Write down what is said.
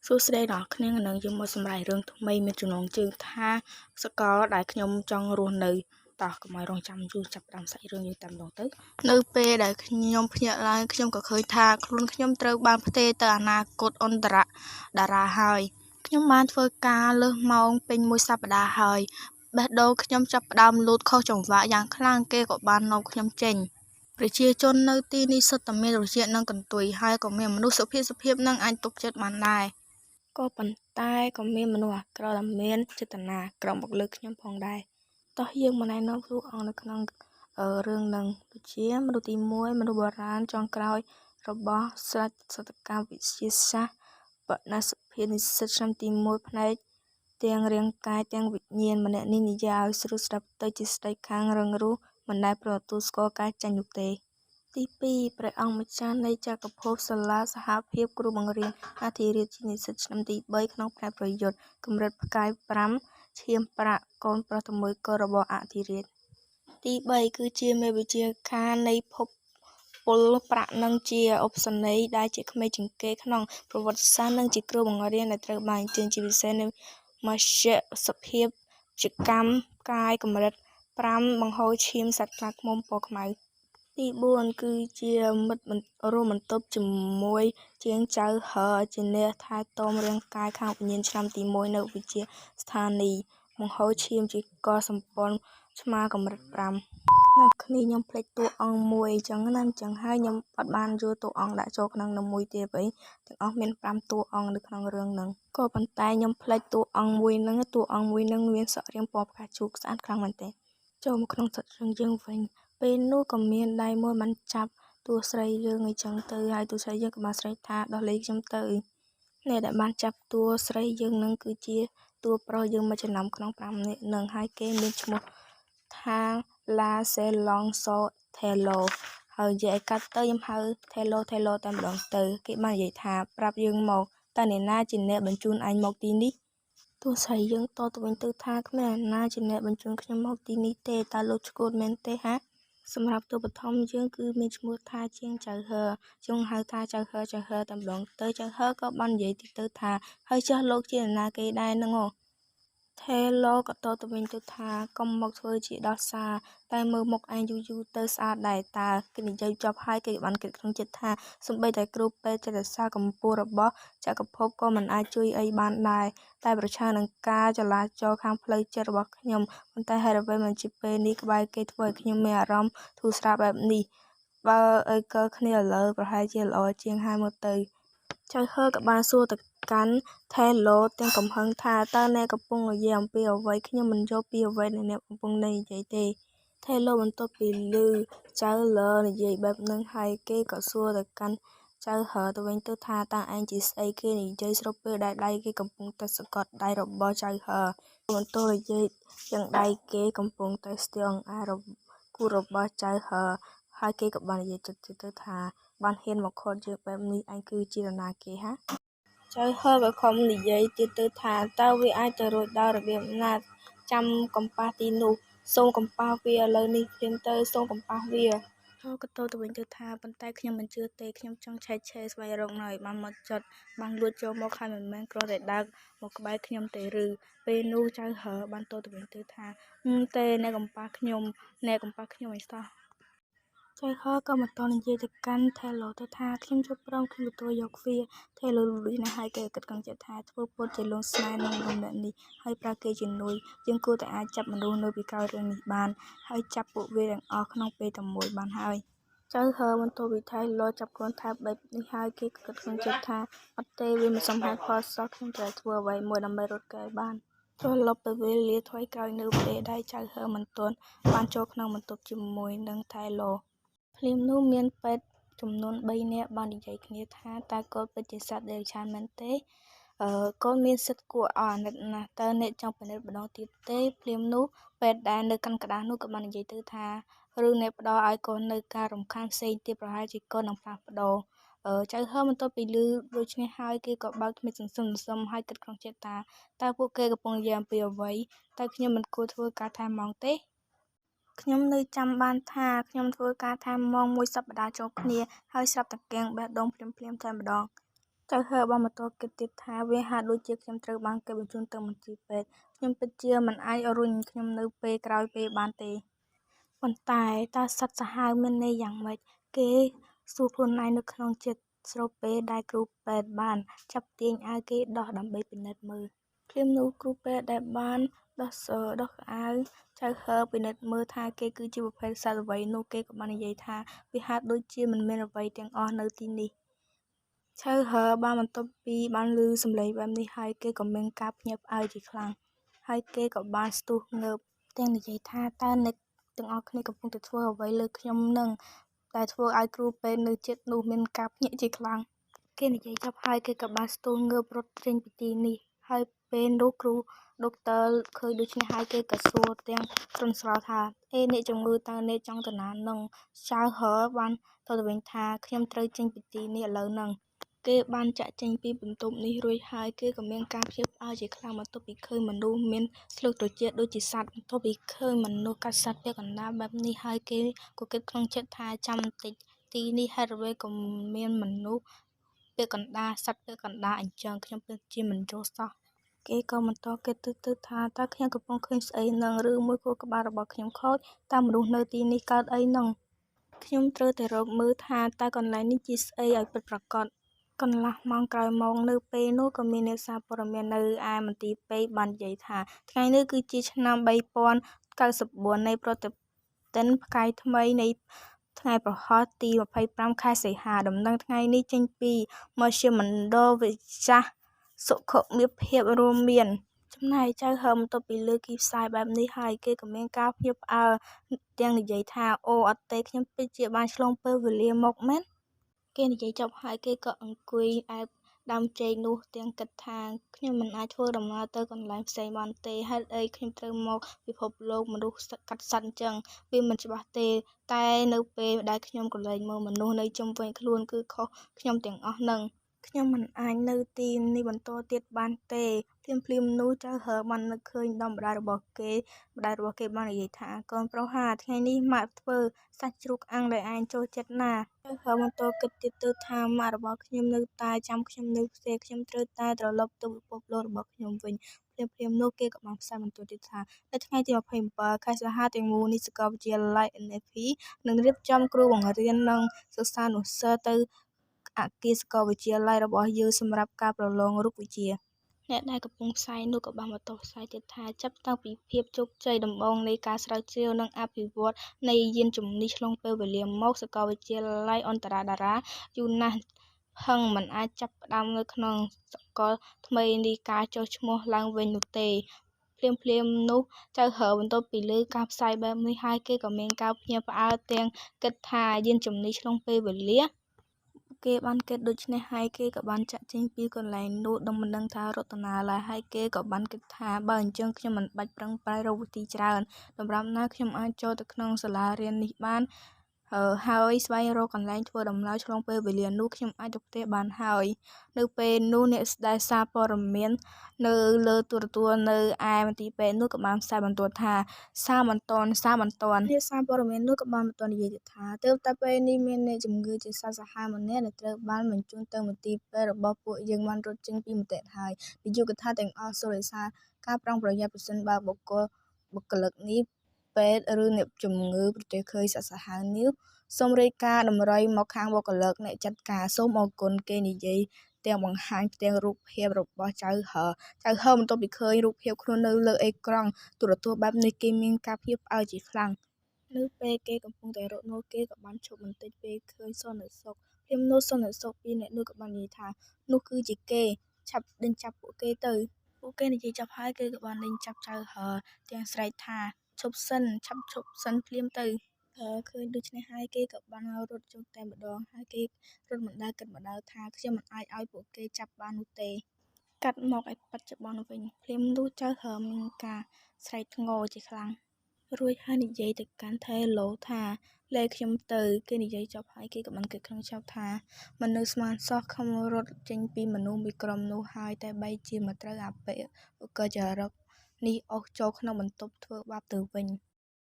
សួស្តីដល់អ្នកគ្នានឹងយើងមកសម្រាយរឿងថ្មីមានចំណងជើងថាសកលដែលខ្ញុំចង់រស់នៅតោះកុំឲ្យរងចាំយូរចាប់ផ្ដើមសាច់រឿងយើងតែម្ដងទៅនៅពេលដែលខ្ញុំភ្ញាក់ឡើងខ្ញុំក៏ឃើញថាខ្លួនខ្ញុំត្រូវបានផ្ទេរទៅអនាគតអន្តរតារាហើយខ្ញុំបានធ្វើការលើសម៉ោងពេញមួយសប្តាហ៍ហើយបេះដូងខ្ញុំចាប់ផ្ដើមលូតខុសចង្វាក់យ៉ាងខ្លាំងគេក៏បាននាំខ្ញុំចេញប្រជាជននៅទីនេះសុទ្ធតែមានរសជាតិនិងកន្ទុយហើយក៏មានមនុស្សសុភាពសុភាពនិងអាចទុកចិត្តបានដែរក៏ប៉ុន្តែក៏មានមនុស្សអាក្រក់ដែលមានចេតនាអាក្រក់មកលើខ្ញុំផងដែរតោះយើងមកណែនាំតួអង្គនៅក្នុងរឿងនឹងដូចជាមនុស្សទី1មនុស្សបុរាណចុងក្រោយរបស់ស្ដេចសតកម្មវិទ្យាសាស្ត្របណសភានិស្សិតឆ្នាំទី1ផ្នែកទាំងរាងកាយទាំងវិញ្ញាណម្នាក់នេះនិយាយឲ្យស្រួលស្ដាប់ទៅជាស្ដេចខាងរឹងរូសមិនដែលប្រទទួលស្គាល់ការចាញ់នោះទេទី2ព្រះអង្គម្ចាស់នៃចក្រភពសាលាសហភាពគ្រូបង្រៀនអធិរាជជានិស្សិតឆ្នាំទី3ក្នុងផ្នែកប្រយុទ្ធកម្រិតផ្កាយ5ឈាមប្រាក់កូនប្រុសតែមួយកូនរបស់អធិរាជទី3គឺជាមេវិជាការនៃភពពលប្រាក់និងជាឧបសេនីយ៍ដែលជាក្មេងជាងគេក្នុងប្រវត្តិសាស្ត្រនិងជាគ្រូបង្រៀនដែលត្រូវបានអញ្ជើញជាពិសេសនៃមជ្ឈសភាពជាកម្មផ្កាយកម្រិត5បង្ហូរឈាមសត្វខ្លាឃ្មុំពណ៌ខ្មៅទី4គឺជាមិត្តរួមបន្ទប់ជាមួយជាងចៅហឺជាអ្នកថែទាំរាងកាយខាងវិញ្ញាណឆ្នាំទី1នៅវិទ្យាស្ថានីយ៍បង្ហូរឈាមជាកុលសម្ព័ន្ធឆ្មាកម្រិត5នៅគ្នាខ្ញុំភ្លេចតួអង្គមួយអញ្ចឹងណាអញ្ចឹងហើយខ្ញុំអត់បានយកតួអង្គដាក់ចូលក្នុងនឹងមួយទៀតអីទាំងអស់មាន5តួអង្គនៅក្នុងរឿងហ្នឹងក៏ប៉ុន្តែខ្ញុំភ្លេចតួអង្គមួយហ្នឹងតួអង្គមួយហ្នឹងមានសក់រាងពណ៌ផ្កាឈូកស្អាតខ្លាំងមែនទែនចូលមកក្នុងសាច់រឿងយើងវិញពេលនោះក៏មានដៃមួយបានចាប់តួស្រីយើងអីចឹងទៅហើយតួស្រីយើងក៏បានស្រែកថាដោះលែងខ្ញុំទៅអ្នកដែលបានចាប់តួស្រីយើងនឹងគឺជាតួប្រុសយើងមួយចំណោមក្នុង5នាក់នឹងហើយគេមានឈ្មោះថាឡាសេឡង់សូថេឡូហើយនិយាយឲ្យកាត់ទៅខ្ញុំហៅថេឡូថេឡូតែម្ដងទៅគេបាននិយាយថាប្រាប់យើងមកតើអ្នកណាជាអ្នកបញ្ជូនអញមកទីនេះទោះស្រីយើងតទៅវិញទៅថាគ្មានអ្នកណាជាអ្នកបញ្ជូនខ្ញុំមកទីនេះទេតើលោកឈួតមែនទេហាសម្រាប់តួបឋមយើងគឺមានឈ្មោះថាជាងចៅហឺចង់ហៅថាចៅហឺចៅហឺតែម្ដងទៅចៅហឺក៏បាននិយាយតិចទៅថាហើយចុះលោកជានរណាគេដែរនឹងអូថេឡូក៏តទៅវិញទៅថាកុំមកធ្វើជាដោះសារតែមើលមុខឯងយូរយូរទៅស្អាតដែរតើគេនិយាយចប់ហើយគេបានគិតក្នុងចិត្តថាសូម្បីតែគ្រូពេទ្យចិត្តសាស្ត្រកម្ពុជារបស់ចក្រភពក៏មិនអាចជួយអីបានដែរតែប្រឆាំងនឹងការចលាចលខាងផ្លូវចិត្តរបស់ខ្ញុំប៉ុន្តែហេតុអ្វីមិនជាពេលនេះក្បែរគេធ្វើឲ្យខ្ញុំមានអារម្មណ៍ធូរស្រាលបែបនេះបើអីកើគ្នាឥឡូវប្រហែលជាល្អជាងហើយមើលទៅចៅហឺក៏បានសួរទៅកាន់ថេឡូទាំងកំហឹងថាតើអ្នកកំពុងនិយាយអំពីអ្វីខ្ញុំមិនយល់ពីអ្វីដែលអ្នកកំពុងនិយាយទេថេឡូបន្ទាប់ពីឮចៅឡឺនិយាយបែបនឹងហើយគេក៏សួរទៅកាន់ចៅហឺទៅវិញទៅថាតើឯងជាស្អីគេនិយាយស្របពេលដែលដៃគេកំពុងតែសង្កត់ដៃរបស់ចៅហឺបន្ទោនិយាយយ៉ាងដៃគេកំពុងតែស្ទះអង្អែលគូរបស់ចៅហឺហើយគេក៏បាននិយាយចិត្តទៅថាបានហ៊ានមកឃាត់យើងបែបនេះឯងគឺជានរណាគេហាចៅហឺក៏ខំនិយាយទៀតទៅថាតើវាអាចទៅរួចដោយរបៀបណាចាំកំប៉ះទីនោះសូមកំប៉ះវាឥឡូវនេះភ្លាមទៅសូមកំប៉ះវាហក៏តទៅវិញទៅថាប៉ុន្តែខ្ញុំមិនជឿទេខ្ញុំចង់ឆែកឆេរស្វែងរកនៅឲ្យបានមកចត់បានលួចចូលមកហើយមិនមែនគ្រាន់តែដើរមកក្បែរខ្ញុំទេឬពេលនោះចៅហឺបានតទៅវិញទៅថាទេអ្នកកំប៉ះខ្ញុំអ្នកកំប៉ះខ្ញុំឲ្យសោះចៅហឺក៏បន្តនិយាយទៅកាន់ថេឡូទៅថាខ្ញុំជព្រមខ្ញុំទទួលយកវាថេឡូលដូចណាស់ហើយគេគិតក្នុងចិត្តថាធ្វើពុតជាលងស្នេហ៍នឹងមនុស្សម្នាក់នេះហើយប្រើគេជំនួយយើងគួរតែអាចចាប់មនុស្សនៅពីក្រោយរឿងនេះបានហើយចាប់ពួកវាទាំងអស់ក្នុងពេលតែមួយបានហើយចៅហឺបន្ទាប់ពីថេឡូចាប់ខ្លួនថាបែបនេះហើយគេគិតក្នុងចិត្តថាអត់ទេវាមិនសមហេតុផលសោះខ្ញុំត្រូវធ្វើអ្វីមួយដើម្បីរត់គេឲ្យបានត្រឡប់ទៅវេលាថយក្រោយនៅពេលដែលចៅហឺមិនទាន់បានចូលក្នុងបន្ទប់ជាមួយនឹងថេឡូភ្លាមនោះមានពេទ្យចំនួន3នាក់បាននិយាយគ្នាថាតើកូនពិតជាសត្វតិរច្ឆានមែនទេកូនមានសិទ្ធិគួរឲ្យអាណិតណាស់តើអ្នកចង់ពិនិត្យម្ដងទៀតទេភ្លាមនោះពេទ្យដែលនៅកាន់ក្តារនោះក៏បាននិយាយទៅថាឬអ្នកផ្ដល់ឲ្យកូននៅការរំខានផ្សេងទៀតប្រហែលជាកូននឹងផ្លាស់ប្ដូរចៅហឺបន្ទាប់ពីឮដូច្នេះហើយគេក៏បើកភ្នែកសន្សឹមសឹមហើយគិតក្នុងចិត្តថាតើពួកគេកំពុងនិយាយអំពីអ្វីតើខ្ញុំមិនគួរធ្វើការថែមម៉ោងទេខ្ញុំនៅចាំបានថាខ្ញុំធ្វើការថែមម៉ោងមួយសប្តាហ៍ចូលគ្នាហើយស្រាប់តែគាំងបេះដូងភ្លាមៗតែម្ដង ចៅហឺបានបន្តគិតទៀតថា វាហាក់ដូចជាខ្ញុំត្រូវបានគេបញ្ជូនទៅមន្ទីរពេទ្យ ខ្ញុំពិតជាមិនអាចរុញខ្ញុំនៅពេលក្រោយពេលបានទេ ប៉ុន្តែតើសត្វសាហាវមានន័យយ៉ាងម៉េច គេសួរខ្លួនឯងនៅក្នុងចិត្តស្របពេលដែលគ្រូពេទ្យបានចាប់ទាញអាវគេដោះដើម្បីពិនិត្យមើល ភ្លាមនោះគ្រូពេទ្យដែលបានដោះដោះអាវចៅហឺពិនិត្យមើលថាគេគឺជាប្រភេទសត្វអ្វីនោះគេក៏បាននិយាយថាវាហាក់ដូចជាមិនមានអ្វីទាំងអស់នៅទីនេះ ឆៅហឺបានបន្ទាប់ពីបានឮសំឡេងបែបនេះហើយគេក៏មានការភ្ញាក់ផ្អើលជាខ្លាំងហើយគេក៏បានស្ទុះងើបទាំងនិយាយថាតើអ្នកទាំងអស់គ្នាកំពុងតែធ្វើអ្វីលើខ្ញុំនឹងដែលធ្វើឲ្យគ្រូពេទ្យនៅជិតនោះមានការភ្ញាក់ជាខ្លាំងគេនិយាយចប់ហើយគេក៏បានស្ទុះងើបរត់ចេញពីទីនេះហើយពេលនោះគ្រូដុកទ័រឃើញដូច្នេះហើយគេក៏សួរទាំងទន់ស្រាលថាអេអ្នកជំងឺតើអ្នកចង់ទៅណានឹងចៅហឺបានតបទៅវិញថាខ្ញុំត្រូវចេញពីទីនេះឥឡូវនឹងគេបានចាក់ចេញពីបន្ទប់នេះរួចហើយគេក៏មានការភ្ញាក់ផ្អើលជាខ្លាំងបន្ទាប់ពីឃើញមនុស្សមានស្លឹកត្រចៀកដូចជាសត្វបន្ទាប់ពីឃើញមនុស្សកាត់សត្វពាក់កណ្ដាលបែបនេះហើយគេក៏គិតក្នុងចិត្តថាចាំបន្តិចទីនេះហេតុអ្វីក៏មានមនុស្សពាក់កណ្ដាលសត្វពាក់កណ្ដាលអញ្ចឹងខ្ញុំពិតជាមិនយល់សោះគេក៏បន្តគិតទៅថាតើខ្ញុំកំពុងឃើញស្អីនឹងឬមួយខួរក្បាលរបស់ខ្ញុំខូចតើមនុស្សនៅទីនេះកើតអីនឹងខ្ញុំត្រូវតែរកមើលថាតើកន្លែងនេះជាស្អីឲ្យពិតប្រាកដកន្លះម៉ោងក្រោយមកនៅពេលនោះក៏មានអ្នកសារព័ត៌មាននៅឯមន្ទីរពេទ្យបាននិយាយថាថ្ងៃនេះគឺជាឆ្នាំ3094នៃប្រតិទិនផ្កាយថ្មីនៃថ្ងៃប្រហោះទី25ខែសីហាដំណឹងថ្ងៃនេះចេញពីមជ្ឈមណ្ឌលវិទ្យាសាស្ត្រសុខុមាលភាពរួមមានចំណែកចៅហឹមបន្ទាប់ពីលើគីផ្សាយបែបនេះហើយគេក៏មានការភ្ញាក់ផ្អើលទាំងនិយាយថាអូអត់ទេខ្ញុំពិតជាបានឆ្លងពេលវេលាមកមែនគេនិយាយចប់ហើយគេក៏អង្គុយអែបដើមចេកនោះទាំងគិតថាខ្ញុំមិនអាចធ្វើដំណើរទៅកន្លែងផ្សេងបានទេហេតុអីខ្ញុំត្រូវមកពិភពលោកមនុស្សកាត់សត្វអញ្ចឹងវាមិនច្បាស់ទេតែនៅពេលដែលខ្ញុំក្រឡេកមើលមនុស្សនៅជុំវិញខ្លួនគឺខុសខ្ញុំទាំងអស់នឹងខ្ញុំមិនអាចនៅទីនេះបន្តទៀតបានទេភ្លាមៗនោះចៅហឺបាននឹកឃើញដល់ម្ដាយរបស់គេម្ដាយរបស់គេបាននិយាយថាកូនប្រុសហាថ្ងៃនេះម៉ាក់ធ្វើសាច់ជ្រូកអាំងដែលឯងចូលចិត្តណាស់ចៅហឺបន្តគិតទៀតទៅថាម៉ាក់របស់ខ្ញុំនៅតែចាំខ្ញុំនៅផ្ទះខ្ញុំត្រូវតែត្រឡប់ទៅពិភពលោករបស់ខ្ញុំវិញភ្លាមៗនោះគេក៏បានផ្សាយបន្តទៀតថានៅថ្ងៃទី27ខែសីហាទាំងមូលនេះសាកលវិទ្យាល័យ NFP នឹងរៀបចំគ្រូបង្រៀននិងសិស្សានុសិស្សទៅអគារសាកលវិទ្យាល័យរបស់យើងសម្រាប់ការប្រឡងរូបវិទ្យាអ្នកដែលកំពុងផ្សាយនោះក៏បានបន្តផ្សាយទៀតថាចាប់តាំងពីភាពជោគជ័យដំបូងនៃការស្រាវជ្រាវនិងអភិវឌ្ឍនៃយានជំនិះឆ្លងពេលវេលាមកសាកលវិទ្យាល័យអន្តរាតារាយូណាស់ផឹងមិនអាចចាប់ផ្ដើមនៅក្នុងសកលថ្មីនេះការចុះឈ្មោះឡើងវិញនោះទេភ្លាមៗនោះចៅហឺបន្ទាប់ពីឮការផ្សាយបែបនេះហើយគេក៏មានការភ្ញាក់ផ្អើលទាំងគិតថាយានជំនិះឆ្លងពេលវេលាគេបានគិតដូច្នេះហើយគេក៏បានចាក់ចេញពីកន្លែងនោះដោយមិនដឹងថារត់ទៅណាឡើយហើយគេក៏បានគិតថាបើអញ្ចឹងខ្ញុំមិនបាច់ប្រឹងប្រែងរកវិធីច្រើនតម្រាប់ណាខ្ញុំអាចចូលទៅក្នុងសាលារៀននេះបានហើយស្វែងរកកន្លែងធ្វើដំណើរឆ្លងពេលវេលានោះខ្ញុំអាចទៅផ្ទះបានហើយនៅពេលនោះអ្នកដែលសារព័ត៌មាននៅលើទូរទស្សន៍នៅឯមន្ទីរពេទ្យនោះក៏បានផ្សាយបន្ទាត់ថាសារបន្ទាន់សារបន្ទាន់អ្នកសារព័ត៌មាននោះក៏បានបន្តនិយាយទៀតថាទើបតែពេលនេះមានអ្នកជំងឺជាសត្វសាហាវម្នាក់ដែលត្រូវបានបញ្ជូនទៅមន្ទីរពេទ្យរបស់ពួកយើងបានរត់ចេញពីមន្ទីរហើយនាយកដ្ឋានទាំងអស់សូមរក្សាការប្រុងប្រយ័ត្នប្រសិនបើបុគ្គលិកនេះពេទ្យឬអ្នកជំងឺប្រទះឃើញសត្វសាហាវនេះសូមរាយការណ៍តម្រុយមកខាងបុគ្គលិកអ្នកចាត់ការសូមអរគុណគេនិយាយទាំងបង្ហាញផ្ទាំងរូបភាពរបស់ចៅហឺចៅហឺបន្ទាប់ពីឃើញរូបភាពខ្លួននៅលើអេក្រង់ទូរទស្សន៍បែបនេះគេមានការភ្ញាក់ផ្អើលជាខ្លាំងនៅពេលគេកំពុងតែរត់នោះគេក៏បានឈប់បន្តិចពេលឃើញសន្តិសុខភ្លាមនោះសន្តិសុខពីរនាក់នោះក៏បាននិយាយថានោះគឺជាគេឆាប់ដេញចាប់ពួកគេទៅពួកគេនិយាយចប់ហើយគេក៏បានដេញចាប់ចៅហឺទាំងស្រែកថាឈប់សិនឆាប់ឈប់សិនភ្លាមទៅឃើញដូច្នេះហើយគេក៏បានរត់ចូលតែម្ដងហើយគេរត់មិនដែលគិតម្ដងថាខ្ញុំមិនអាចឲ្យពួកគេចាប់បាននោះទេកាត់មកឯបច្ចុប្បន្នវិញភ្លាមនោះចៅហឺមានការស្រែកធ្ងរជាខ្លាំងរួចហើយនិយាយទៅកាន់ថេឡូថាលែខ្ញុំទៅគេនិយាយចប់ហើយគេក៏បានគិតក្នុងចិត្តថាមិននៅស្មានសោះខំរត់ចេញពីមនុស្សមួយក្រុមនោះហើយតែបែរជាមកត្រូវអាពាឧកចរិកនេះអូសចូលក្នុងបន្ទប់ធ្វើបាបទៅវិញ។